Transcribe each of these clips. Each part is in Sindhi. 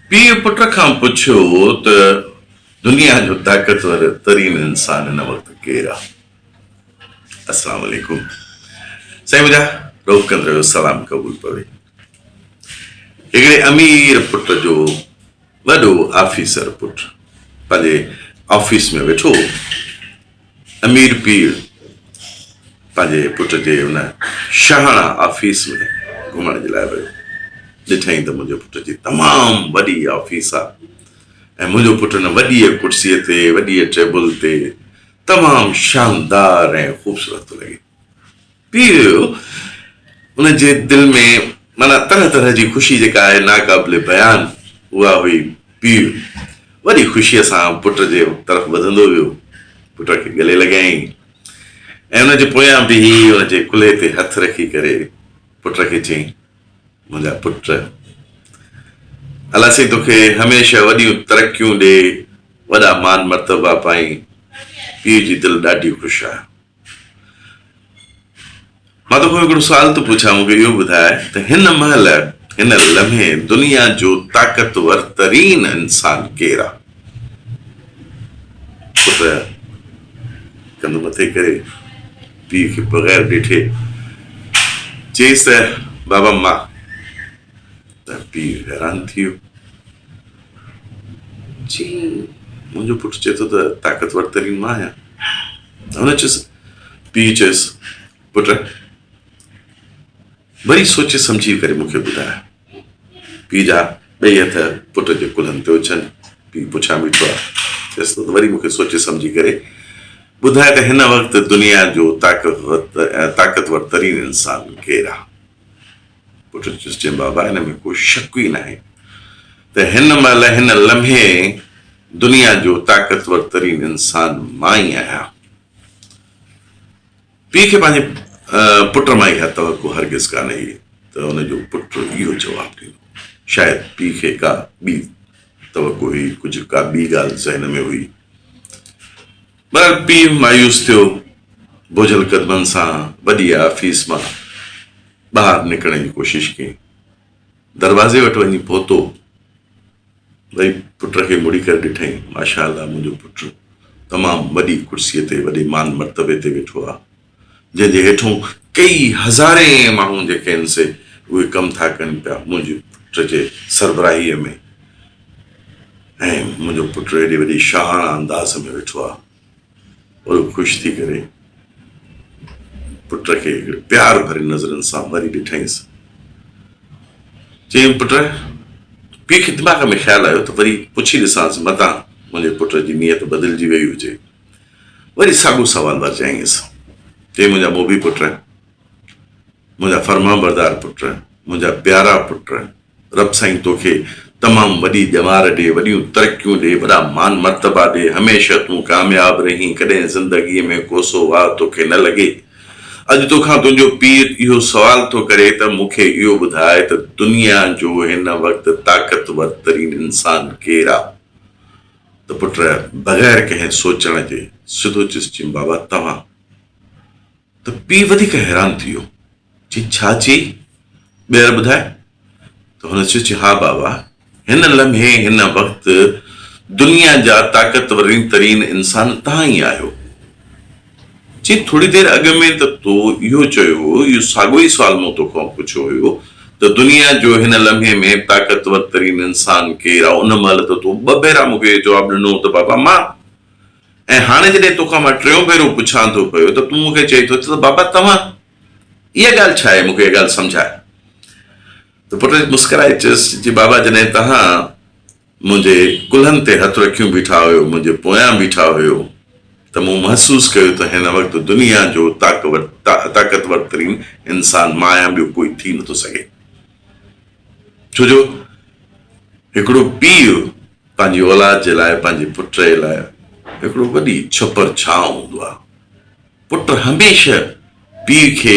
پيء پٽ کان پڇيو ته دنيا جو طاقتور ترين انسان هن وقت ڪير آ؟ السلام عليڪم سائين منهنجا رعب ڪندڙ جو سلام قبول پوي. هڪڙي امير پٽ جو وڏو آفيسر پٽ پنهنجي آفيس ۾ ويٺو هو. امير پيء پنهنجي پٽ جي ان شاهاڻا آفيس ۾ گهمڻ جي لاء ويو. ڏٺائين ته منهنجي پٽ جي تمام وڏي آفيس آ ۽ منهنجو پٽ ان وڏيء ڪرسيء تي، وڏيء ٽيبل تي تمام شاندار ۽ خوبصورت ٿو لڳي. پيء ان جي دل ۾ معنيٰ طرح طرح جي خوشي جيڪا آهي ناقابل بيان اها هئي. پيء وڏي خوشيء سان پٽ جي طرف وڌندو ويو. پٽ کي ڳلي لڳايائين ۽ ان جي پويان بيهي ان جي ڪلهي تي هٿ رکي ڪري پٽ کي چيائين، منهنجا پٽ! الله سائين توکي هميشه وڏيون ترقيون ڏي، وڏا مان مرتبا پائين. پيء جي دل ڏاڍي خوش آهي. مان توکان هڪڙو سوال ٿو پڇان، مون کي اهو ٻڌاء ته هن مهل، هن لمحي دنيا جو طاقتور ترين انسان ڪير آ؟ پٽ ڪنڌ مٿي ڪري پيء کي بغير ڏٺي چيس ته بابا مان. ته پيء حيران ٿي ويو. چيائين، منهنجو پٽ چئي ٿو ته طاقتور ترين مان آهيان. هن چيس، پيء چيس، پٽ وري سوچي سمجهي ڪري مون کي ٻڌاء. پيء جا ٻئي هٿ پٽ جي ڪلهن تي هجن. پيء پڇان بيٺو آهي. چيس ٿو ته وري مون کي سوچي سمجهي ڪري ٻڌاء ته هن وقت دنيا جو طاقتور ترين انسان ڪير آهي؟ پٽ چيس، چيم بابا ان ۾ ڪو شڪ ئي ناهي ته هن مهل هن لمحي دنيا جو طاقتور ترين انسان مان ئي آهيان. پيء کي پنهنجي پٽ مان اها توقع هرگز ڪانه هئي ته ان جو پٽ اهو جواب ڏيندو. شايد پيء کي ڪا ٻي توقع هئي، ڪجهه ڪا ٻي ڳالهه ذهن ۾ هئي. بهرحال پيء مايوس ٿيو، بوجهل قدمن سان وڏيء آفيس مان ٻاهر نڪرڻ جي ڪوشش ڪئي. دروازي وٽ وڃي پهتو. وري پٽ کي مڙي ڪري ڏٺائين، ماشاء الله منهنجو پٽ تمام وڏي ڪرسيء تي وڏي مان مرتبي تي ويٺو آ، جنهن جي هيٺون ڪيئي هزارين ماڻهو جيڪي آهن سي اهي ڪم ٿا ڪن پيا منهنجي پٽ جي سربراهيء ۾ ۽ منهنجو پٽ ايڏي وڏي شاهاڻا انداز ۾ ويٺو آ. وڏو خوش ٿي ڪري پٽ کي هڪڙي پيار ڀري نظرن سان وري ڏٺائينس. چيائين، پٽ! پيء کي دماغ ۾ خيال آيو ته وري پڇي ڏسانس متان منهنجي پٽ جي نيت بدلجي وئي هجي. وري ساڳيو سوال ورجائينس. چيائين، منهنجا موڀي پٽ! منهنجا فرمانبردار پٽ! منهنجا پيارا پٽ! رب سائين توکي تمام وڏي ڄمار ڏي، وڏيون ترقيون ڏي، وڏا مان مرتبا ڏي، هميشه تون ڪامياب رهين، ڪڏهن زندگيء ۾ ڪوسو واء توکي نه لڳي. اڄ توکان تنهنجو پيء اهو سوال ٿو ڪري ته مون کي اهو ٻڌاء ته دنيا جو هن وقت طاقتور ترين انسان ڪير آ؟ ته پٽ بغير ڪنهن سوچڻ جي سڌو چيس چيم بابا توهان. ته پيء وڌيڪ حيران ٿي ويو. چيائين، ڇا چيئي؟ ٻيهر ٻڌاء. ته هن چيس، ها بابا، هن لمحي، هن وقت دنيا جا طاقتورين ترين انسان توهان ئي آهيو. چيائين، ٿوري دير اڳ ۾ ته تو اهو چيو هو، اهو ساڳيو ئي سوال مون توکان پڇيو هيو ته دنيا جو هن لمحي ۾ طاقتور ترين انسان ڪير آهي؟ ان مهل ته تو ٻه ڀيرا مون کي اهو جواب ڏنو هو ته بابا مان. ۽ هاڻي جڏهن توکان مان ٽيون ڀيرو پڇان ٿو پيو ته تون مون کي چئين ٿو ته بابا توهان اها ڳالهه ڇا آهي مون کي اها ڳالهه سمجهاء. ته پٽ مسڪرائي چيس چي بابا جڏهن توهان منهنجي ڪلهن تي هٿ رکيون بيٺا هيو منهنجي پويان بيٺا هيو ته مون محسوس ڪيو ته هن وقت دنيا جو طاقتور ترين انسان مان آهيان ٻيو ڪوئي ٿي نٿو سگهي ڇو جو هڪڙو پيء پنهنجي اولاد جي لاء، پنهنجي پٽ جي لاء هڪڙو وڏي ڇپر ڇانو هوندو آهي. پٽ هميشه پيء کي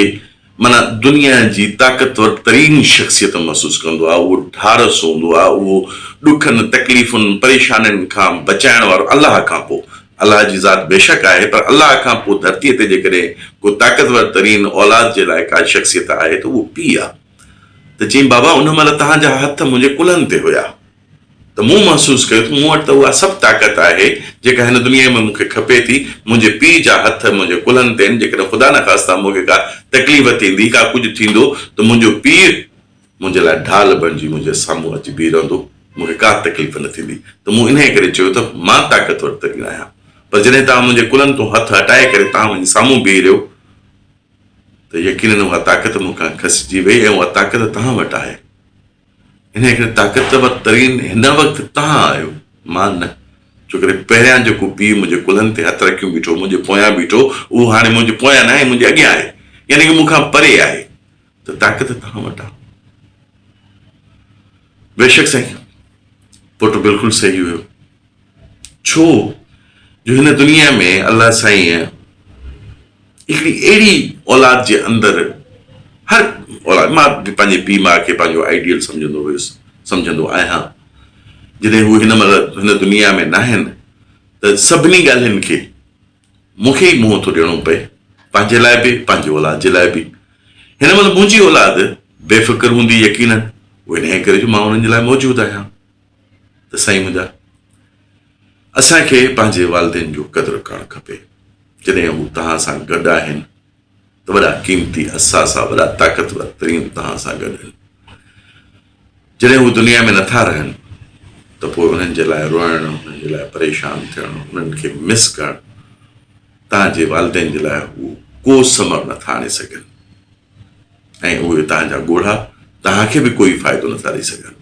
معنيٰ دنيا جي طاقتور ترين شخصيت محسوس ڪندو آهي، اهو ڍارس هوندو آهي، اهو ڏکن، تڪليفن، پريشانين کان بچائڻ وارو الله کان پوء، الله جي ذات بيشڪ آهي پر الله کان پوء ڌرتيء تي جيڪڏهن ڪو طاقتور ترين اولاد جي لاء ڪا شخصيت آهي ته اهو پيء آهي. ته چيائين بابا ان مهل توهان جا هٿ منهنجي ڪلهن تي هيا. ته مون محسوس ڪيو ته مون وٽ ته اها سڀ طاقت آهي، جيڪا هن دنيا ۾ مون کي کپي ٿي. منهنجي پيء جا هٿ منهنجي ڪلهن تي آهن، جيڪڏهن خدا نخواسته مون کي ڪا تڪليف ٿيندي، ڪا ڪجهه ٿيندو ته منهنجو پيء منهنجي لاء ڍال بڻجي منهنجي سامهون اچي بيهي رهندو، مون کي ڪا تڪليف نه ٿيندي. ته مون انهيء ڪري چيو ته مان طاقتور ترين آهيان. پر جڏهن توهان منهنجي ڪلهن تون هٿ هٽائي ڪري توهان وڃي سامهون بيهي رهيو ته يقينن اها طاقت مون کان کسجي وئي ۽ اها طاقت توهان وٽ آهي. انهيء ڪري طاقتور ترين هن وقت توهان آهيو، مان نه. ڇو ڪري پهريان جيڪو پيء منهنجي ڪلهن تي هٿ رکيون بيٺو، منهنجي پويان بيٺو، اهو هاڻي منهنجي پويان ناهي، منهنجي اڳيان آهي. يعني ڪه مون کان پري آهي. ته طاقت توهان وٽ آهي. بيشڪ سائين، پٽ بلڪل صحيح هيو. ڇو جو هن دنيا ۾ الله سائينء هڪڙي اهڙي اولاد جي اندر هر اولاد مان به پنهنجي پيء ماء کي پنهنجو آئيڊيل سمجهندو هيس سمجهندو آهيان جڏهن هو هن مهل هن دنيا ۾ ناهن ته سڀني ڳالهين کي مون کي ئي منهن ٿو ڏيڻو پئي پنهنجي لاء به پنهنجي اولاد جي لاء به هن مهل منهنجي اولاد بي فڪر هوندي يقينن اهو انهيء ڪري جو مان انهن جي لاء موجود آهيان ته سائين منهنجا اسان کي پنهنجي والدين جو قدر ڪرڻ کپي جڏهن هو توهان سان گڏ آهن ته وڏا قيمتي اثاثا وڏا طاقتور ترين توهان سان گڏ آهن جڏهن هو دنيا ۾ نٿا رهن ته پوء انهن جي لاء روئڻ انهن جي لاء پريشان ٿيڻ انهن کي مس ڪرڻ توهان جي والدين جي لاء هو ڪو ثمر نٿا آڻي سگهن ۽ اهي توهان جا ڳوڙها توهان کي به ڪوئي فائدو نٿا ڏئي سگهن.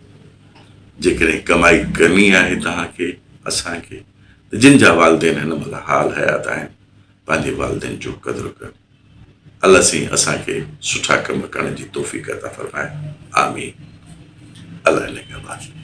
جيڪڏهن ڪمائي ڪرڻي آهي توهان کي، اسان کي ته جن جا والدين هن مهل حال حيات آهن، پنهنجي والدين جو قدر ڪيو. الله سائين اسان کي سٺا ڪم ڪرڻ جي توفيق عطا فرمائي. آمين. الله نگهبان.